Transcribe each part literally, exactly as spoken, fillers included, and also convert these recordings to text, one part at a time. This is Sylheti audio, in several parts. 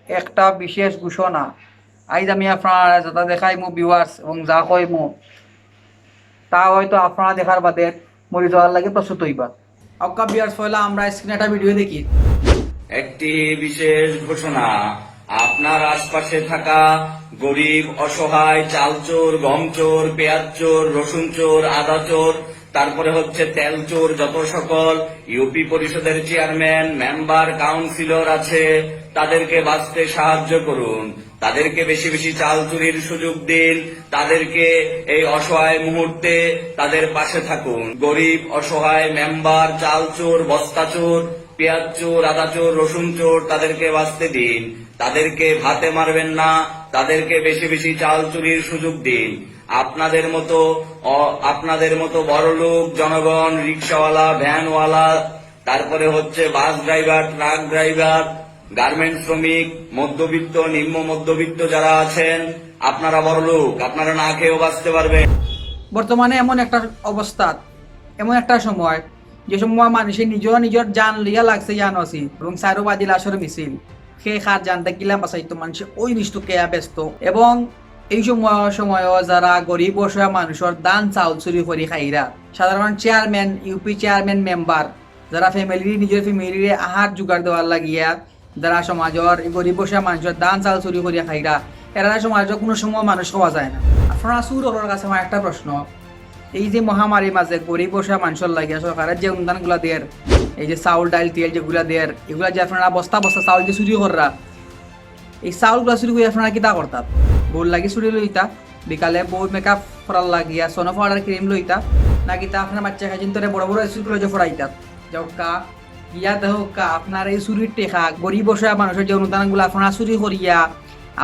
একটা বিশেষ ঘোষণা। আইজ আমি আপনারারে যেটা দেখাইমু viewers এবং যা কইমু, তা হয়তো আপনারা দেখার বাদে মরি যাওয়ার লাগি প্রস্তুত অইবা। আউক্কা viewers, পয়লা আমরা screen একটা video দেখি। একটি বিশেষ ঘোষণা, আপনার আশপাশে থাকা গরিব, অসহায়, চাল চোর, গম চোর, পেঁয়াজ চোর, রসুন চোর, আদা চোর, তারপরে হচ্ছে তেল চোর, যত সকল ইউপি পরিষদের চেয়ারম্যান, মেম্বার, কাউন্সিলর আছে, তাদেরকে বাঁচতে সাহায্য করুন। তাদেরকে বেশি বেশি চাল চুরির সুযোগ দিন, তাদেরকে এই অসহায় মুহূর্তে তাদের পাশে থাকুন। গরিব, অসহায় মেম্বার, চাল চোর, বস্তা চোর, পেঁয়াজ চোর, আদা চোর, রসুন চোর, তাদেরকে বাঁচতে দিন। তাদেরকে ভাতে মারবেন না, তাদেরকে বেশি বেশি চাল চুরির সুযোগ দিন। আপনাদের মতো অ-, আপনাদের মতো বড়লোক জনগণ, রিক্সাওয়ালা, ভ্যানওয়ালা, তারপরে হচ্ছে bus driver, truck driver, garments শ্রমিক, মধ্যবিত্ত, নিম্ন মধ্যবিত্ত যারা আছেন, আপনারা বড়লোক, আপনারা না খেয়েও বাঁচতে পারবেন। বর্তমানে এমন একটা অবস্থা, এমন একটা সময়, যে সময় মানুষে নিজেও নিজের জান লইয়া লাগছে ইয়ান অসি এবং চাইরোবাদি লাশর মিছিল। কে কার জানটা কিলা বাঁচাইতো, মানুষে ওই নিষ্ঠুর কেয়া ব্যস্ত। এবং এই সময়, সময়ও যারা গরিব অসহায় মানুষের ধান চাউল চুরি করি খাইরা, সাধারণ চেয়ারম্যান, ইউপি চেয়ারম্যান, মেম্বার, যারা ফ্যামিলি, নিজের ফ্যামিলিরে আহার জোগাড় দেওয়ার লাগিয়া, যারা সমাজের এই গরিব অসহায় মানুষের ধান চাউল চুরি করিয়া খাইরা, এরা সমাজে কোনো সময় মানুষ হওয়া যায় না। আপনারা চুর অকলর কাছে আমার একটা প্রশ্ন, এই যে মহামারীর মাঝে গরিব অসহায় মানুষের লাগিয়া সরকারে যে অনুদানগুলা দের, এই যে চাউল, ডাইল, তেল যেগুলা দের, এগুলা যে আপনারা বস্তা বস্তা চাউল যে চুরি কররা, এই চাউলগুলা চুরি করি আপনারা কিতা করতা? বউর লাগি চুরি লইতা, বিকালে বউর মেকআপ করার লাগিয়া সনো পাউডার ক্রিম লইতা, নাকি তা আপনার বাচ্চা কাচ্চাইন্তরে বড় বড় স্কুল কলেজে পড়াইতা? যাউক্কা, গিয়া দেখউক্কা, আপনার এই চুরির টেকা, গরিব অসহায় মানুষের যে অনুদানগুলা আপনারা চুরি করিয়া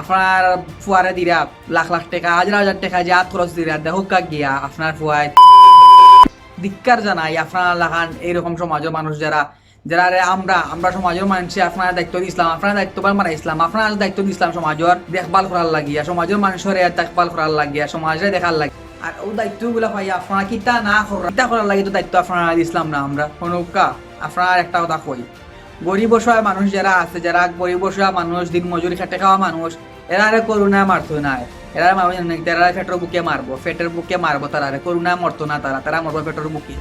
আপনার ফুয়ারে দিরা, লাখ লাখ টেকা, হাজার হাজার টেকা যে আত খরচ দিরা, দেখউক্কা গিয়া আপনার ফুয়ায়। ধিক্কার জানাই আপনারা লাখান এইরকম সমাজের মানুষ যারা, যারারে আমরা, আমরা সমাজের মানুষে আপনারা দায়িত্ব দিছলাম, আপনারা দায়িত্ববান বানাইছলাম, আপনারা দায়িত্ব দিছলাম সমাজের দেখভাল করার লাগিয়া, সমাজের মানুষের দেখভাল করার লাগিয়া, সমাজরে দেখার লাগি। আর ও দায়িত্বগুলা পাই আপনারা কিতা না করার, কিতা করার লাগি তো দায়িত্ব আপনারা দিছলাম না আমরা। হুনউক্কা, আপনারা একটা কথা কই, গরিব অসহায় মানুষ যারা আছে, যারা গরিব অসহায় মানুষ, দিন মজুরি খেটে খাওয়া মানুষ, এরারে করোনায় মারতো নায়। এরারে মারবো জানেন নি? এরারে পেটর ভুকে মারবো, পেটর ভুকে মারবো তারারে। করোনায় মরতো না তারা, তারা মরবো পেটর ভুকে।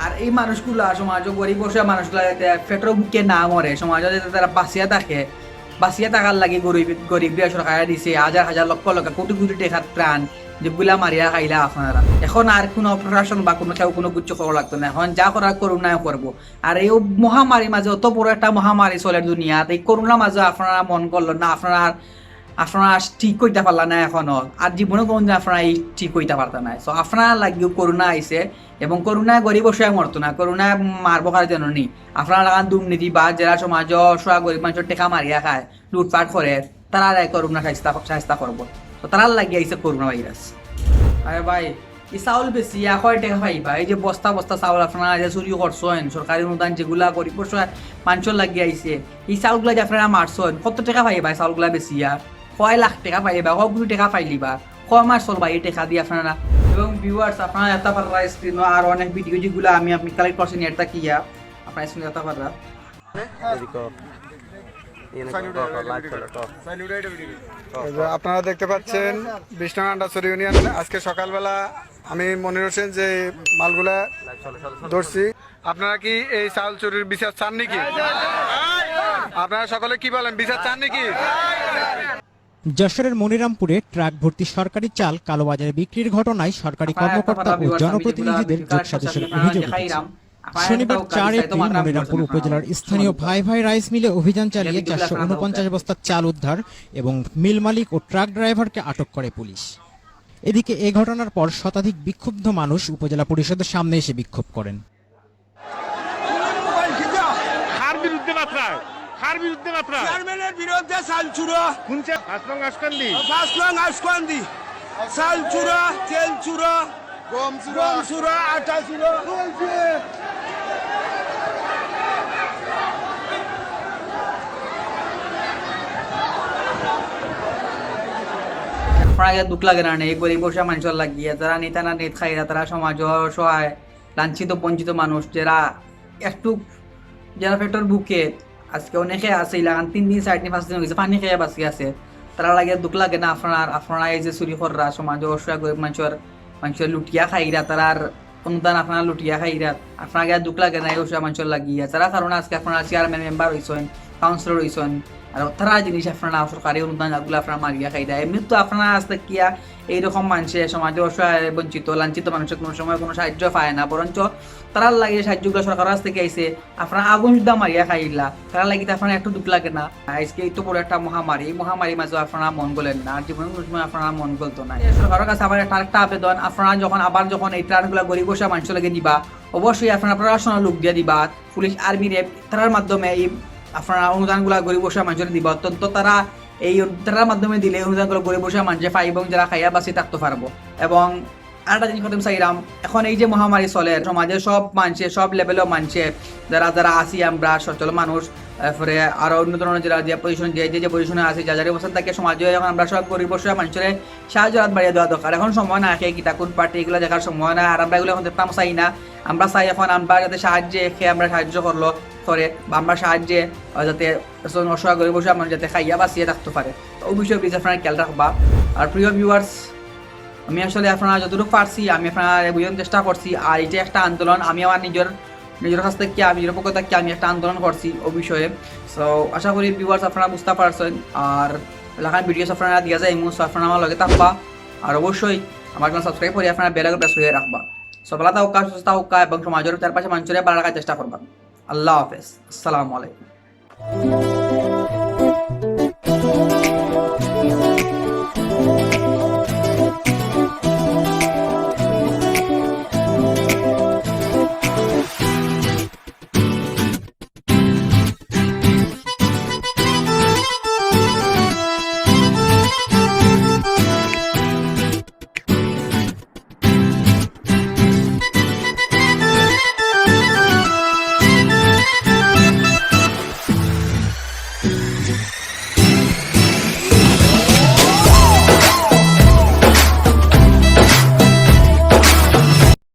আর এই মানুষগুলা সমাজে গরিব অসহায় মানুষগুলা যাতে পেটর ভুকে না মরে, সমাজে যাতে তারা বাঁচিয়া থাকে, বাঁচিয়া থাকার লাগি গরিব, গরিবরে সরকারে দিছে হাজার হাজার লক্ষ লক্ষ কোটি কোটি টেকার ত্রাণ, যেগুলা মারিয়া খাইলা আপনারা। এখন আর কোনো প্রশাসন বা কোনো কেউ কোনো কিচ্ছু করা লাগতো না, এখন যা করার করোনায় করবো। আর এই মহামারীর মাঝে, অত বড় একটা মহামারী চলের দুনিয়াত, এই করোনার মাঝে আপনারা মন করলো না, আপনারা আর, আপনারা আর ঠিক কইতা পারলা না এখনো, আর জীবনে কোনোদিন আপনারা এই ঠিক কইতা পারতা না। So আপনারা লাগিও করোনা আইছে, এবং করোনায় গরিব অসহায় মরতো না, করোনায় মারবো কার জন্য নি। আপনারা লাখান দুর্নীতি বা যারা সমাজ অসহায় গরিব মানুষের টেকা মারিয়া খায়, লুটপাট করে, তারা করোনা সাহায্য, সাহায্য করবো। তো তারার লাগি আইছে করোনা ভাইরাস। আরে ভাই, এই চাউল বেচিয়া কয় টেকা পাইবা? এই যে বস্তা বস্তা চাউল আপনারা যে চুরি করছেন, সরকারি অনুদান যেগুলা গরিব অসহায় মানুষের লাগি আইছে, এই চাউলগুলা যে আপনারা মারছেন, কত টেকা পাইবা এই চাউলগুলা বেচিয়া? কয় লাখ টেকা পাইবা, কয় কোটি টেকা পাইলিবা, কয় মাস চলবা এই টেকা দিয়ে আপনারা? এবং viewers, আপনারা এটা পাররা স্ক্রিনও আর অনেক ভিডিও যেগুলা আমি, আমি কালেক্ট করছি নেট থাকিয়া, আপনারা স্ক্রিনে এটা পাররা। এদিকে। ইয়ে না, ক, ক, ক, live চলে, ক। এই যে আপনারা দেখতে পাচ্ছেন বিশ নং আন্ডারচর ইউনিয়ন, আজকে সকালবেলা আমি মনির হোসেন যে মালগুলা ধরছি। আপনারা কি এই চাউল চুরির বিচার চান নাকি? আপনারা সকলে কি বলেন, বিচার চান নাকি? যশোরের মনিরামপুরে ট্রাক ভর্তি সরকারি চাল কালোবাজারে বিক্রির ঘটনায় সরকারি কর্মকর্তা ও জনপ্রতিনিধিদের যোগসাজশের অভিযোগ উঠেছে। শনিবার চার এপ্রিল মনিরামপুর উপজেলার স্থানীয় ভাই ভাই রাইস মিলে অভিযান চালিয়ে চারশো ঊনপঞ্চাশ বস্তা চাল উদ্ধার এবং মিল মালিক ও ট্রাক ড্রাইভারকে আটক করে পুলিশ। এদিকে এ ঘটনার পর শতাধিক বিক্ষুব্ধ মানুষ উপজেলা পরিষদের সামনে এসে বিক্ষোভ করেন। কার বিরুদ্ধে মাতরা? কার বিরুদ্ধে মাতরা? চেয়ারম্যানের বিরুদ্ধে চাল চুরা। কোন চে-, পাঁচ নং আশকান্দি? পাঁচ নং আশকান্দি। চাল চুরা, তেল চুরা, গম চুরা। গম চুরা, আটা চুরা। আপনারা দুঃখ লাগে না নি? এই গরিব অসহায় মানুষের লাগিয়া, যারা নেতা না নেত খাইরা, তারা সমাজ অসহায়, লাঞ্ছিত বঞ্চিত মানুষ, যারা একটু, যারা পেটর ভুকে, আজকে অনেকে আছে ইলাখান তিন দিন, চাইর দিন, পাঁচ দিন অইগেছে, পানি খাইয়া বাঁচি আছে। তারার লাগি দুখ লাগে না আপনারার? আপনারা এই যে চুরি কররা, সমাজর অসহায় গরিব মানষর, মানষর লুটিয়া খাইরা, তারার অনুদান আপনারা লুটিয়া খাইরা, আপনারার গিয়া দুখ লাগে না এই অসহায় মানষর লাগি? যারার কারণে আজকে আপনারা চেয়ারম্যান, মেম্বার অইছইন, কাউন্সিলর অইছইন, আর তারার জিনিস আপনারা সরকারি অনুদান যেগুলা আপনারা মারিয়া খাইরা। এমনি তো আপনারা আজ থাকিয়া এইরকম মানষে, সমাজর অসহায়, বঞ্চিত, লাঞ্ছিত মানষে কুনু সময় কুনু সাহায্য পায় না, বরঞ্চ তারার লাগি সাহায্যগুলা সরকারর কাছ থাকি আইছে, আপনারা আগুন সুদ্ধা মারিয়া খাইলা, তারার লাগি তো আপনারা একটু দুখ লাগে না? আজকে এই তো বড় একটা মহামারী, এই মহামারীর মাঝে আপনারা মন গলের না, আর জীবনে কুনু সময় আপনারা মন গলতো না। এই সরকারর কাছে আমার একটা আরেকটা আবেদন, আপনারা যখন আবার যখন এই ত্রাণগুলা গরিব অসহায় মানষর লাগি দিবা, অবশ্যই আপনারা প্রশাসনর লোক দিয়া দিবা, পুলিশ, আর্মি, র‍্যাব, তারার মাধ্যমে এই আপনারা অনুদানগুলা গরিব অসহায় মানষরে দিবা। অত্যন্ত তারা এই তারার মাধ্যমে দিলে অনুদানগুলা গরিব অসহায় মানষে পাইবো এবং যারা খাইয়া বাঁচি থাকতো পারবো। এবং আরেকটা জিনিস কইতাম চাইরাম, এখন এই যে মহামারী চলের, সমাজর সব মানষে, সব লেভেলর মানষে, যারা যারা আছি আমরা সচ্ছল মানুষ, তারপরে আরো অন্য ধরনের যারা যে পজিশন, যে যে যে পজিশনে আছে, যার যার অবস্থান থাকে সমাজে, এখন আমরা সব গরিব অসহায় মানষরে সাহায্যর হাত বাড়িয়া দেওয়া দরকার। এখন সময় না, কে কিতা কোন পার্টি, এগুলা দেখার সময় না। আর আমরা এগুলা এখন দেখতাম চাই না, আমরা চাই এখন আমরা যাতে সাহায্যে, কে আমরা সাহায্য করলো, করে, বা আমরা সাহায্যে, আহ, যাতে একজন অসহায় গরিব অসহায় মানুষ যাতে খাইয়া বাঁচিয়া থাকতো পারে। তো অউ বিষয়ে please আপনারা খেয়াল রাখবা। আর প্রিয় ভিউয়ার্স, আমি আসলে আপনারা যতটুকু পারছি আমি আপনারারে বুঝানোর চেষ্টা করছি। আর এটা একটা আন্দোলন, আমি আমার নিজর, নিজর কাছ থাকি, আমি নিজর পক্ষ থাকি আমি একটা আন্দোলন করছি অউ বিষয়ে। So আশা করি ভিউয়ার্স আপনারা বুঝতা পারছইন। আর লাখান ভিডিওস আপনারারে দিয়া যাইমু, so আপনারা আমার লগে থাকবা। আর অবশ্যই আমার channel subscribe করি আপনারা bell icon press করি রাখবা। So ভালা থাকউক্কা, সুস্থ থাকউক্কা এবং সমাজর চারপাশর মানষরে ভালা রাখার চেষ্টা করবা। আল্লাহ হাফেজ, আসসালামু আলাইকুম।